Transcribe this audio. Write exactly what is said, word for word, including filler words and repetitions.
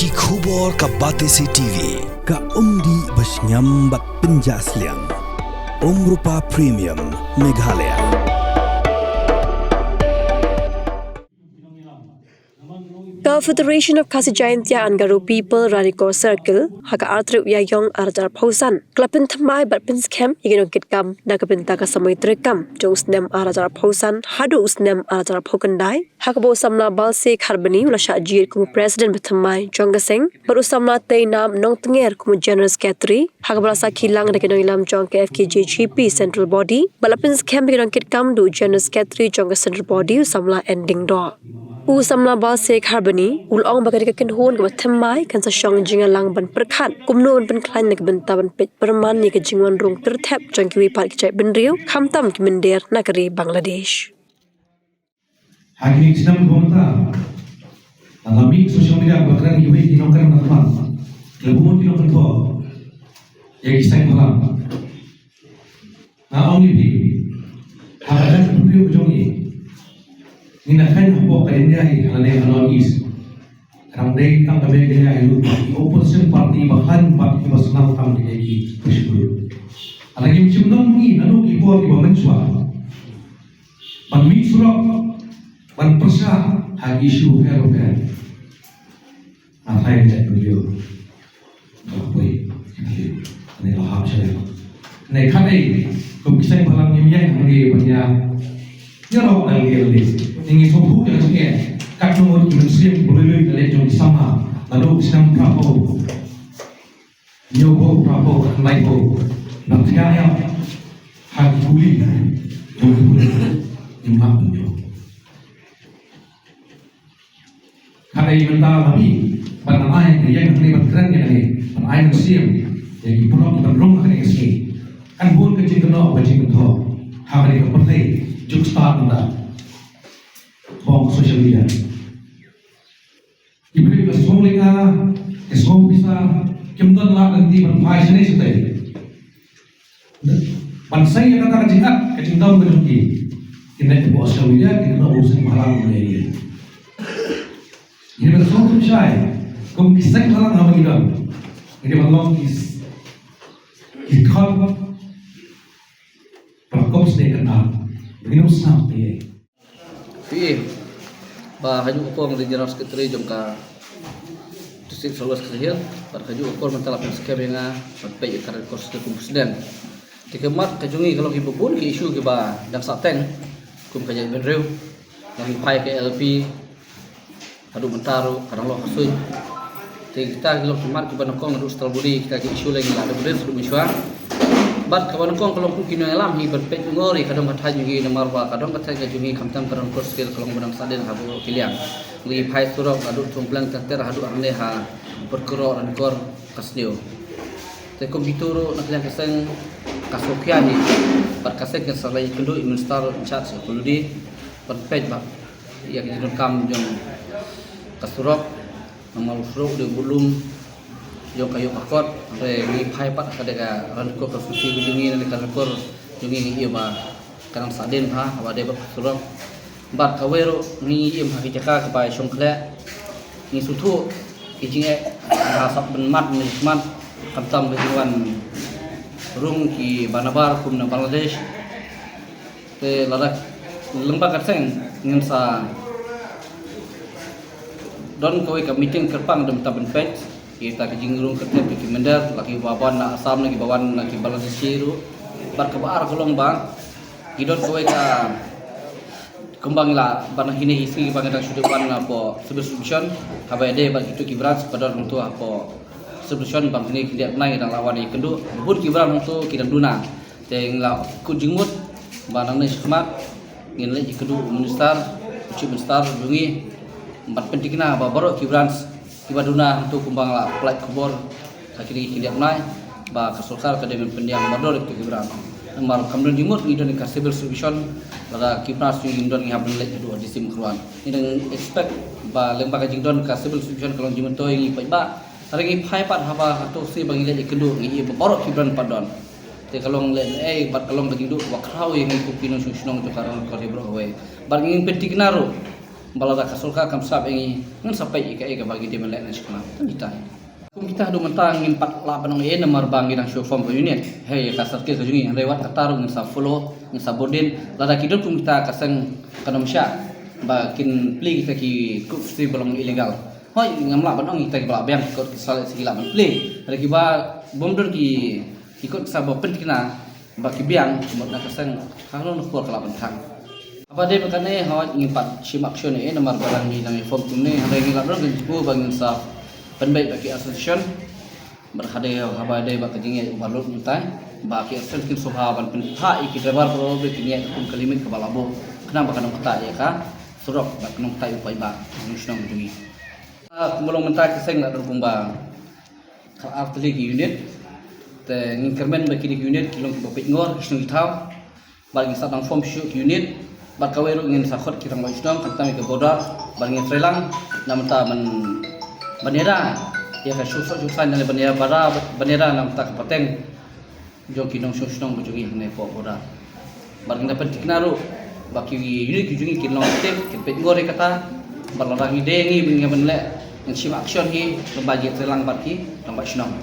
Ki khubor ka Batesi T V, ka umdih ba shngiam bad pynjah sliang. Umrupa Premium, Meghalaya. Ka Federation of Khasi Jaintia and Garo People Ranikor Circle, ha ka artrep Ïaïong arhajar arphew san, ka la pynthymmai bad pynskhem ïa ki nongkitkam na ka bynta ka samoi treikam jong u snem arhajar arphew san haduh u snem arhajar arphew khyndai, ha kaba u samla Balse Kharbani u la shah jied kum u President bathymmai jong ka seng, bad u samla Teinam Nongtnger kum u General Secretary, ha kaba la sakhi lang da ki nongïalam jong ka F K J G P Central Body, bad la pynskhem ïa ki nongkitkam da u General Secretary jong ka Central Body, u samla N Diengdoh. U samla Balse Kharbani u la ong ba ka dei ka kynhun kaba thymmai kan sa shong jingïalang ban pyrkhat kumno ban pynkhlaiñ na ka bynta ban peit pyrman ïa ka jingwan rung tyrthep jong kiwei pat ki jaitbynriew, khamtam ki mynder na ka ri Bangladesh. Ha kine ki snem kaba mynta, la mih social media ba kren kiwei ki nongkren na tymmen, ki la bun ki nongkynthoh ïa ki seng bhalang. Nga ong ïa phi, ha ka jaitbynriew jong ngi, ngi na kren hapoh ka India hi, ha lade ha North East. Ka dang dei tang ka Meghalaya hi ruh, ki opposition party ba khlaiñ bad kiba sngewtang ïa ki pyrshah. Hynrei ngim shym don ngi naduh ki por kiba mynshuwa ban mih surok, ban pyrshah ha ki issue bapher bapher. Nga tharai ka jaitbynriew ka la poi, ka la poi. Kane ka la hap sha lade. Kane khatduh kum ki seng bhalang ngim ïeng hangne ban ïa ïaroh na lade lade. Ngi sngewthuh ïa ka jingeh katno ngut ki mynsiem ba lui lui na lade jong ki samla naduh ki snem phra phew. Hynñiew phew, phra phew, khyndai phew. Nang thiah ïa ha ki kuli jong ki kuli. Ngim lah ban ïoh. Kane mynta la mih ban ai, ïa kane ban kren ïa kane, ban ai mynsiem ïa ki paralok ban rung ha kane ka sngi. Kan bun ka jingkynnoh ka jingkynthoh ha kane ka pyrthei jong stad mynta. Bong social media. Ki briew ki sngew lynga, ki sngew pisa, kim don lad lynti ban phai shane shatei. Ban sei ïa kata ka jingngeit, ka jingdom ka jong ki. Ki nang buh social media, ki nang buh seng bhalang ne. Ngi ban sngewthuh shai kum ki seng bhalang haba ngi don. Ngi ban long ki, ki khon ba kum sdei kata. Ngi nang snap te. Phi i ba ha kajuh ka por nga dei General Secretary jong ka District South West Khasi Hills, bad ha kajuh ka por mynta la pynskhem ïa nga ban peit ïa ka Ranikor Circle kum u President. Te ka mat ka jong ngi ka long kiba bun ki issue kiba dang sahteng kum ka jaitbynriew. Ngi phai ka L P haduh mynta ruh ka dang long ka suiñ. Te kita ki long ki mat kiba nyngkong naduh Central Body, kita ki issue lei ngi la da brief haduh mynshuwa. Bad kaba nyngkong ka long kum ki nongïalam hi ban peit ngor ïa ka dong ka thaiñ jong ngi namar ba ka dong ka thaiñ ka jong ngi khamtam ka Ranikor Circle ka long ba dang sahdien ha baroh ki liang. Ngi phai surok naduh Thungpleng ter ter haduh hangne ha Pyrkuro Ranikor Kasniew. Te kum kito ruh na ka liang ka seng ka sngewkhia hi bad ka seng kan sa leit ïakynduh ïa u Minister in charge ka Ludi ban peit ba ïa ka jingdonkam jong ka surok. Namar u surok u dei u budlum jong ka ïew ka kot, hynrei ngi phai pat ha ka dei ka Ranikor ka susi ka jong ngi, ne ka Ranikor jong ngi ngi ïohi ba ka dang sahdien bha haba dei bad ka surok. Bad kawei ruh ngi ïohi ha ki jaka kiba shong khleh, ngi sngewthuh ki jingeh ha sap ban mad ne mat, khamtam ka jingwan rung kiba nabar kum na Bangladesh. Te lada lyngba ka seng ngin sa don kawei ka meeting kyrpang da mynta ban peit ïa kita ki jingrung kyrteng ki mynder, la kiba wan na Assam, la kiba wan na ki Bangladeshi ruh. Bad kaba ar ka long ba ngi don kawei ka, kumba ngi la ban ha kine hi sngi ba ngi dang shu dei wan na hapoh Civil Subdivision, haba ïadei bad kito ki branch ba don hangto hapoh Subdivision, ba ha kine ki liang ngi dang la wan ïakynduh. Bun ki branch hangto ki dang duna. Te ngi la kut jingmut ba nangne shakhmat ngin leit ïakynduh u Minister, u Chief Minister jong ngi, ban pynthikna ba baroh ki branch kiba duna hangto kumba nga la pynlait khubor ha kine ki liang ngi, ba ka sorkar ka dei ban pyndiang mardor ïa kito ki branch. Namar kam don jingmut ngi don ka Civil Subdivision, lada ki branch ngi don ngi hap ban leit haduh ha D C Mawkyrwat. Ngi dang expect ba lyngba ka jingdon ka Civil Subdivision ka long jingmyntoi ïa ngi paidbah. Hynrei ngi phai pat haba hato shi ba ngi leit ïakynduh ngi ïohi ba baroh ki branch pat don. Te ka long lehnohei bad ka long ka jingduh kaba khraw ïa ngi kum ki nongshong shnong jong ka Ranikor hi baroh kawei. Bad ngin pynthikna ruh Ba lada ka sorkar kam sap ïa ngi, ngin sa peit ïa kaei kaba ngi dei ban leh na shakmat. Tang kita. Kum kita haduh mynta ngim pat lah ban ong ei namar ba ngi dang shu form ka unit. Hei, ka circle ka jong ngi, hynrei wat kata ruh ngin sa follow, ngin sa bud in. Lada ki don kum kita ka seng, kan ym shah ba kin plie kita ki court festival ba long illegal. Hooid, ngam lah ban ong kita kiba lah biang, ki court ki sa leh sa ki lah ban plie. Hynrei kiba bym don ki, ki court ki sa ba pynthikna ba ki biang, mut na ka seng, ka long na por ka lah ban thang. Haba dei ba kane, hooid, ngim pat shim action ei namar ba ngi dang ïa form kumne, hynrei ngi la don ka jingkyrkhu ba ngin sa pynbeit bad ki association. Bad haba dei, haba dei bad ka jingïaid uba lut mynta, ba ki association kin sngewbha ban pynbha ïa ki driver ba kin ïaid kum ka limit kaba la buh, khnang ba kan ym ktah ïa ka surok bad kan ym ktah ïa u paidbah nongshong jong ngi. Ah, kumba long mynta ki seng la don kumba khatar tylli ki unit. Te ngin kyrmen ba kine ki unit ki long kiba peit ngor ki shnong ki thaw. Bad ngin sa dang form shuh ki unit. Bad kawei ruh ngin sa khot ki rangbah shnong khamtam ïa ka border. Bad ngin trei lang na bynta ban, ban ïada ïa ka shu shu sa ban ïada, ban ïada na bynta ka pateng jong ki nongshong shnong ba jong ngi hangne hapoh border. Bad ngin da pynthikna ruh ba ki unit ki jong ngi kin long active, kin peit ngor ïa kata. Bad lada ngi dei ngi ban leh, ngin shim action hi, lem bad ïatrei lang bad ki rangbah shnong.